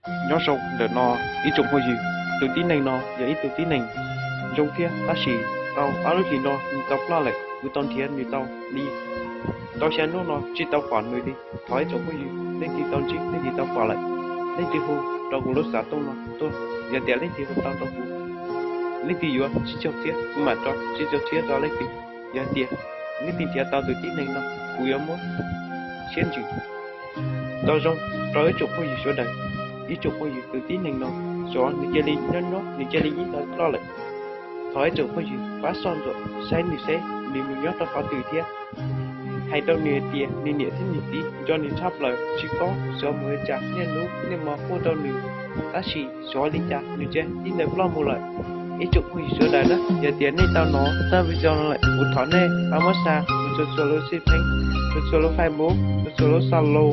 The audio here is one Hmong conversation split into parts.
Nyob zoo ntawm no ib tsoom phooj ywg, tus tib neeg no yog ib tug tib neeg zoo thiab, tab sis tau ob lub hlis no nws tau ploj lawm, kuv tau nrhiav nws tau li rau xya hnub no tsis tau pom nws li. Thov ib tsoom phooj ywg leej twg tau ntsib, leej twg tau pom lawm, leej twg hu rau kuv lub xov tooj no tuaj. Yog tias leej twg hu tau rau kuv, leej twg yuav tsib caug txhiab kuv mam tso tsib caug txhiab rau leej twg. Yog tias leej twg nrhiav tau tus tib neeg no, kuv yuav muab siab ntsws. Tau zoo rau ib tsoom phooj ywg sawv daws, ib tsoom phooj ywg tus tib neeg no, xyov nws cia li nyob nyob nws cia li ib tau ploj lawm. Thov ib tsoom phooj ywg pab soj ntsuam saib nws seb nws mus nyob rau qhov twg thiab. Hais rau nws hais tias nws niam thiab nws txiv nco nws tshaj plaws, tsis paub xyov mus li cas, niaj hnub niaj hmo hu rau nws, tab sis xyov li cas nws cia li ib ntawd ploj mus lawm. Ib tsoom phooj ywg sawv daws na, yog tias nej tau hnov tag video no lawm, kuv thov nej pab muab xa mus txhua txhua lub xij pheeb, txhua txhua lub Facebook, txhua txhua lub Zalo,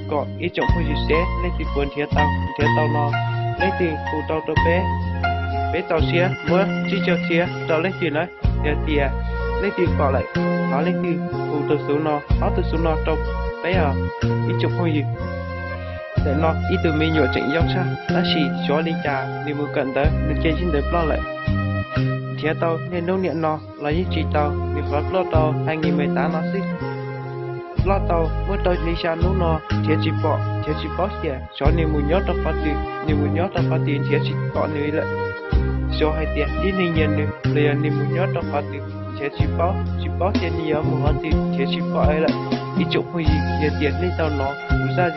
kom ib tsoom phooj ywg seb leej twg puas nrhiav tau, nrhiav tau no leej twg hu tau rau peb, peb txaus siab muab tsib caug txhiab rau leej twg na. Yog tias leej twg pom lawm, thov leej twg hu tus xov no, ob tug xov no rau peb os ib tsoom phooj ywg. Ntawm no ib tug me nyuam tseem yau tshaj, tab sis xyov li cas nws mus kawm ntawv nws cia li ib ntawd ploj lawm. Nrhiav tau niaj hnub niaj hmo los yeej tsis tau, nws qhov ploj tau hais nqis me tav no xwb. Ploj tau muaj tau li xya hnub no nrhiav tsis pom, nrhiav tsis paub tias xyov nws mus nyob rau qhov twg, nws mus nyob rau qhov twg nrhiav tsis pom nws lawm. Xyov hais tias tib neeg nyiag nws los yog nws mus nyob rau qhov twg nrhiav tsis paub, tsis paub tias nws yuav mus qhov twg nrhiav tsis pom lawm. Ib tsoom phooj ywg, yog tias nej tau hnov kuv zaj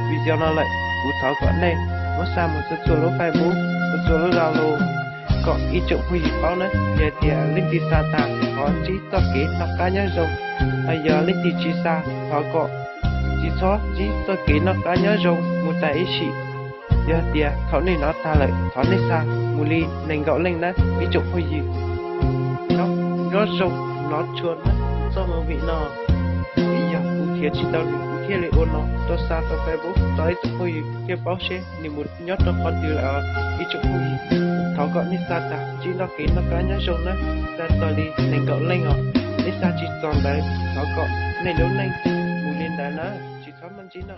video no lawm, kuv thov kom nej muab xa mus txhua txhua lub Facebook, txhua txhua lub Zalo, kom ib tsoom phooj ywg paub na. Yog tias leej twg xa tag thov ntsib txoj kev noj qab nyob zoo, hos yog leej twg tsis xa thov kom tsis txhob ntsib txoj kev noj qab nyob zoo mus tas ib sim. Yog tias thaum nej hnov tag lawm thov nej xa mus li nees nkaum leej na ib tsoom phooj ywg. Nyob zoo, hnov tshua na txoj movie no, vim yog kuv nrhiav tsis tau nws kuv thiaj li ua no rau xa rau Facebook rau ib tsoom phooj ywg thiaj paub seb nws mus nyob rau qhov twg lawm os ib tsoom phooj ywg. Thov kom nej xa tag ntsib txoj kev noj qab nyob zoo na, xa txog li nees nkaum leej os. Nej xa tsis txog ntawd thov kom nej lub neej mus li ntawd na, tsis txhob muaj ntsib no.